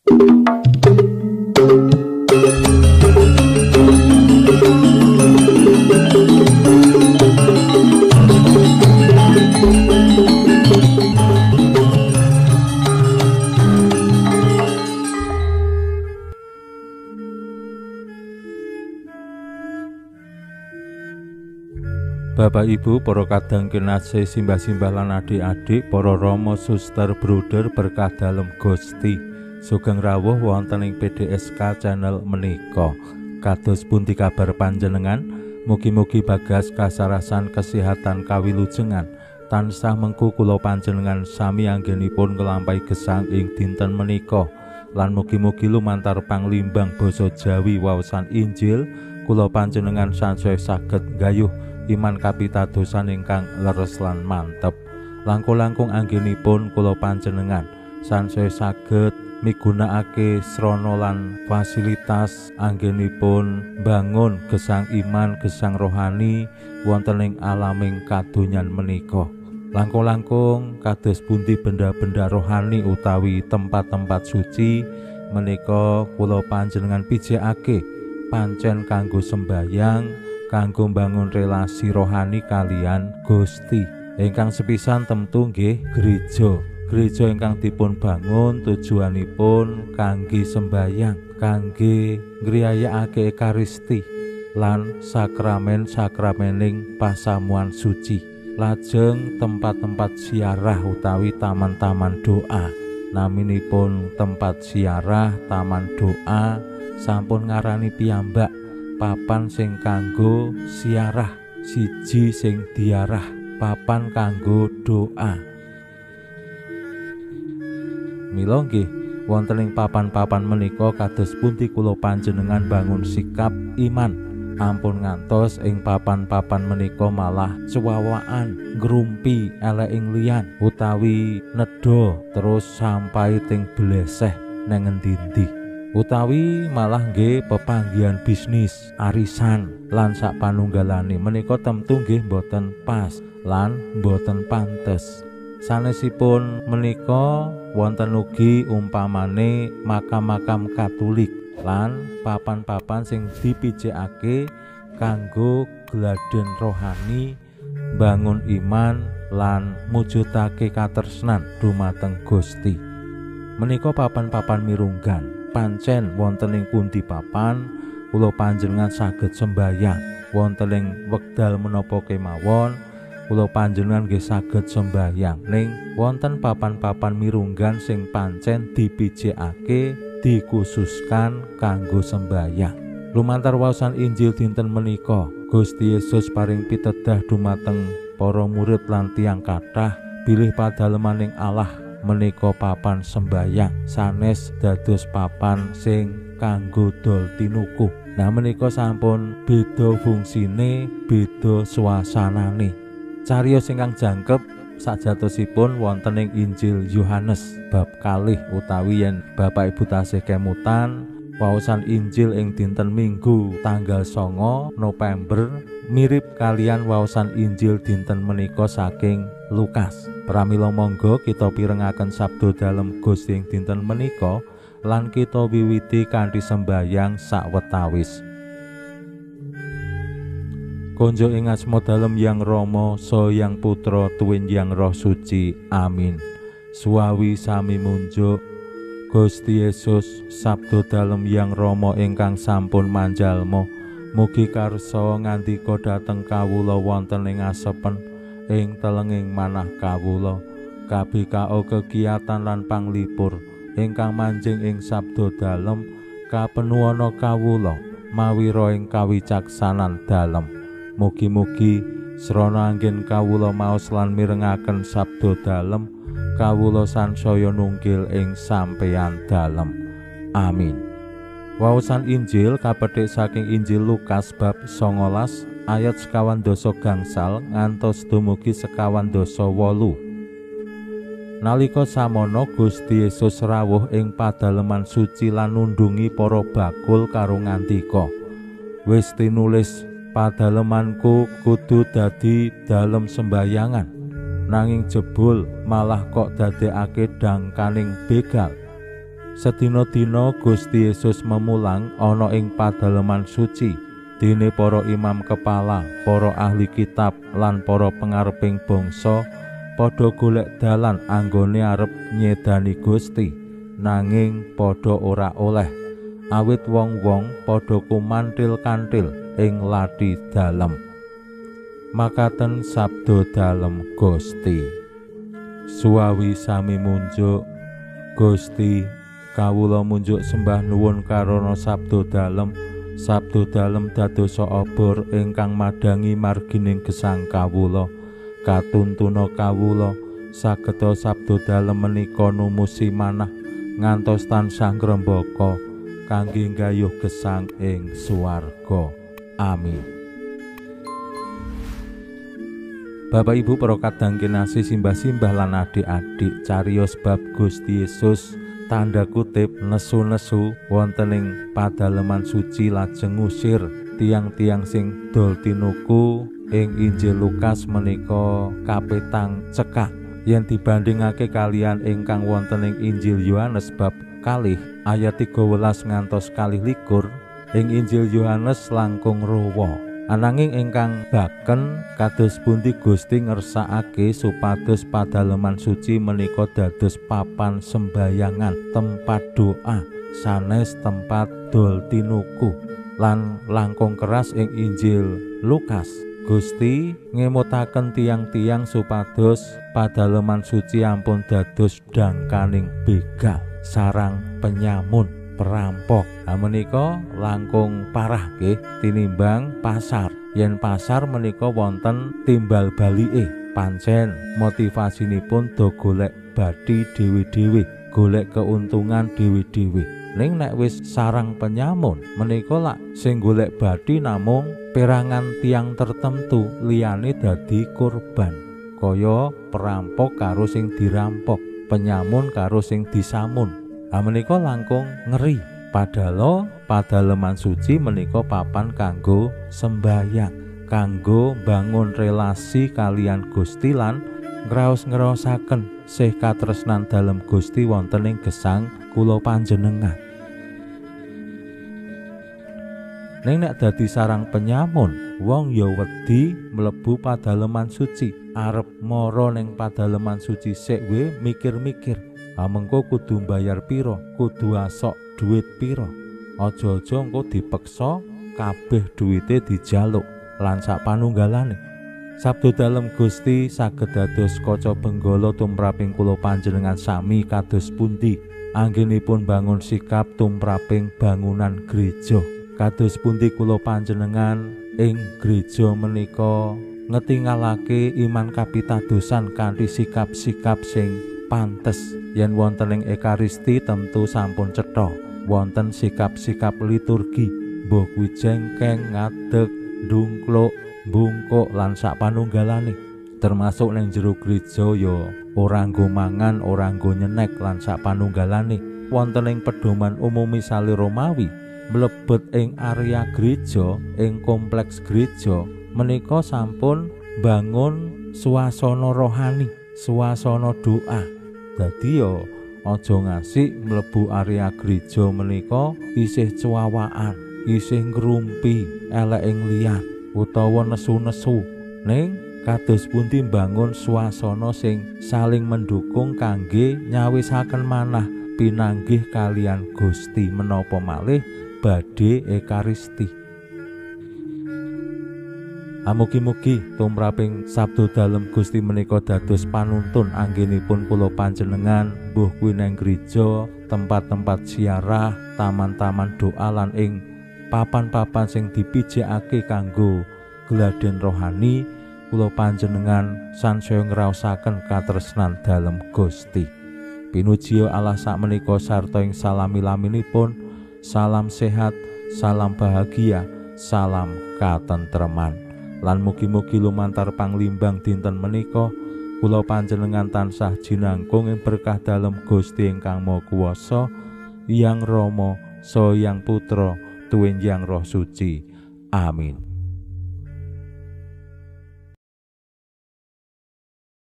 Bapak Ibu, para kadang kinasih, simbah-simbah lan adik-adik, para rama, suster, bruder berkah dalem Gusti. Sugeng rawuh wonten ing PDSK channel menika. Kados pundi kabar panjenengan? Mugi-mugi bagas kasarasan kesehatan kawilujengan tansah mengku kula panjenengan sami anggenipun nglampahi gesang ing dinten menika. Lan mugi-mugi lumantar panglimbang basa Jawi waosan Injil kula panjenengan sansaya saged nggayuh iman kapitadosan ingkang leres lan mantep. Langkung-langkung anggenipun kula panjenengan sansaya saged migunakake srana lan fasilitas anggenipun bangun gesang iman, gesang rohani wonten ing alaming kadonyan menika. Langkung-langkung kados pundi benda-benda rohani utawi tempat-tempat suci menika kula panjenengan pijekake pancen kanggo sembayang, kanggo mbangun relasi rohani kalian Gusti. Ingkang sepisan tentu nggih gereja. Gereja ingkang dipun bangun tujuanipun kangge sembayang, kangge ngriyayakake Ekaristi lan sakramen-sakramening pasamuan suci. Lajeng tempat-tempat ziarah utawi taman-taman doa. Naminipun tempat ziarah, taman doa sampun ngarani piyambak papan sing kanggo siarah, siji sing diarah, papan kanggo doa. Mila nggih wonten ing papan-papan menika kados pundi kula panjenengan bangun sikap iman. Ampun ngantos ing papan-papan menika malah cuwawaan, ngrumpi eleking liyan utawi nedha terus sampai ting bleseh nang endi-endi. Utawi malah nggih pepanggihan bisnis, arisan lan sak panunggalane menika tentu nggih mboten pas lan mboten pantes. Sanesipun menika wonten ugi umpamane makam-makam Katolik lan papan-papan sing dipijekake kanggo gladen rohani, bangun iman lan mujudake katresnan dumateng Gusti. Menika papan-papan mirunggan. Pancen wonten ing pundi papan kula panjenengan saged sembayang, wonten ing wekdal menapa kemawon kula panjenengan nggih saged sembayang. Ning wonten papan-papan mirunggan sing pancen dipijekake dikhususkan kanggo sembayang. Lumantar waosan Injil dinten menika, Gusti Yesus paring pitedah dumateng para murid lan tiyang kathah bilih padalemaning Allah menika papan sembayang sanes dados papan sing kanggo dol tinuku. Nah menika sampun beda fungsine, beda suasanane. Cariyos ingkang jangkep sajatosipun wonten ing Injil Yohanes bab 2 utawi yen Bapak Ibu tasih kemutan waosan Injil ing dinten Minggu tanggal 9 November mirip kalian waosan Injil dinten menika saking Lukas. Pramila monggo kita pirengaken sabda dalem Gusti ing dinten menika lan kita wiwiti kanthi sembayang sawetawis. Konjo ing asma dalem Yang Rama, Saha Yang Putra, tuwin Yang Roh Suci. Amin. Suwawi sami munjuk Gusti Yesus, sabda dalem Yang Rama ingkang sampun manjalma, mugi karsa ngandika dhateng kawula wonten ing asepen ing telenging manah kawula. Kabikao kegiatan lan panglipur ingkang manjing ing sabda dalem kapenuwana kawula mawira ing kawicaksanan dalem. Mugi-mugi srana anggen kawula maos lan mirengaken sabda dalem, kawula sansaya nunggil ing sampeyan dalem. Amin. Waosan Injil kapethik saking Injil Lukas bab 19 ayat 28 ngantos dumugi 28. Nalika samono Gusti Yesus rawuh ing padaleman suci lan nundhungi para bakul karo ngandika, "Wis tinulis, padalemanku kudu dadi dalem sembayangan, nanging jebul malah kok dadekake dangkaning begal." Sedina-dina Gusti Yesus memulang ana ing padaleman suci, dene para imam kepala, para ahli kitab lan para pengareping bangsa padha golek dalan anggone arep nyedani Gusti, nanging padha ora oleh, awit wong-wong padha kumanthil-kanthil ing lathi dalem. Makaten sabda dalem Gusti. Suwawi sami munjuk Gusti, kawula munjuk sembah nuwun karana sabda dalem. Sabda dalem dadosa obor ingkang madhangi margining gesang kawula. Katuntuna kawula sageta sabda dalem menika numusi manah ngantos tansah ngrembaka kangge nggayuh gesang ing swarga. Amin. Bapak Ibu para kadang kinasih, simbah-simbah lan adik-adik, cariyos bab Gusti Yesus tanda kutip nesu-nesu wonten ing padaleman suci lajeng ngusir tiang-tiang sing dol tinuku ing Injil Lukas menika kapetang cekak yen dibandingake kalian ingkang wonten ing Injil Yohanes bab 2 ayat 13 ngantos 22. Ing Injil Yohanes langkung rowa. Ananging ingkang baken kados pundi Gusti ngersakake supados padaleman suci menika dados papan sembayangan, tempat doa, sanes tempat dol tinuku. Lan langkung keras ing Injil Lukas, Gusti ngemutaken tiang-tiang supados padaleman suci ampun dados dangkaning begal, sarang penyamun, perampok. Nah, menika langkung parah nggih tinimbang pasar. Yen pasar menika wonten timbal balike, pancen motivasinipun do golek bathi dhewe-dhewe, golek keuntungan dhewe-dhewe. Ning nek wis sarang penyamun menika lak sing golek bathi namung perangan tiang tertentu, liyane dadi korban. Kaya perampok karo sing dirampok, penyamun karo sing disamun. Ha menika langkung ngeri. Padahal padaleman suci menika papan kanggo sembayang, kanggo bangun relasi kalian Gusti lan ngraos-ngraosaken sih katresnan dalem Gusti wonten ing gesang kula panjenengan. Ning nek dadi sarang penyamun, wong ya wedi mlebu padaleman suci. Arep mara ning padaleman suci sik we mikir-mikir, ha mengko kudu mbayar pira, kudu asok duit pira. Aja-aja engko dipeksa kabeh duwite dijaluk lan sak panunggalane. Sabda dalem Gusti saged dados kaca benggala tumraping kula panjenengan sami kados pundi anggenipun bangun sikap tumraping bangunan gereja. Kados pundi kula panjenengan ing gereja menika ngetingalake iman kapitadosan kanthi sikap-sikap sing pantes. Yen wonten ing Ekaristi tentu sampun cetha wonten sikap-sikap liturgi, mbuh kuwi jengkeng, ngadeg, ndungkluk, bungkuk lan sak panunggalane. Termasuk ning jero gereja ya ora nggo mangan, ora nggo nyenek lan sak panunggalane. Wonten ing pedoman umum misale Romawi, mlebet ing area gereja, ing kompleks gereja menika sampun bangun suasana rohani, suasana doa. Dadi ya aja ngasih mlebu area gereja menika isih cuawaan, isih ngrumpi elek ing liyan utawa nesu-nesu. Ning kados pundi mbangun suasana sing saling mendukung kangge nyawisaken manah pinanggih kalian Gusti menapa malih badhe Ekaristi. Amugi-mugi tumraping sabda dalem Gusti menika dados panuntun anggenipun kula panjenengan, mbuh kuwi nang gereja, tempat-tempat ziarah, taman-taman doa lan ing papan-papan sing dipijakake kanggo gladhen rohani, kula panjenengan sansaya ngraosaken katresnan dalem Gusti. Pinuji Allah sakmenika sarta ing salami-laminipun, salam sehat, salam bahagia, salam katentreman. Lan mugi-mugi lumantar panglimbang dinten menika kula panjenengan tansah jinangkung ing berkah dalem Gusti ingkang Maha Kuwasa, Hyang Rama, Saha Hyang Putra, tuwin Hyang Roh Suci. Amin.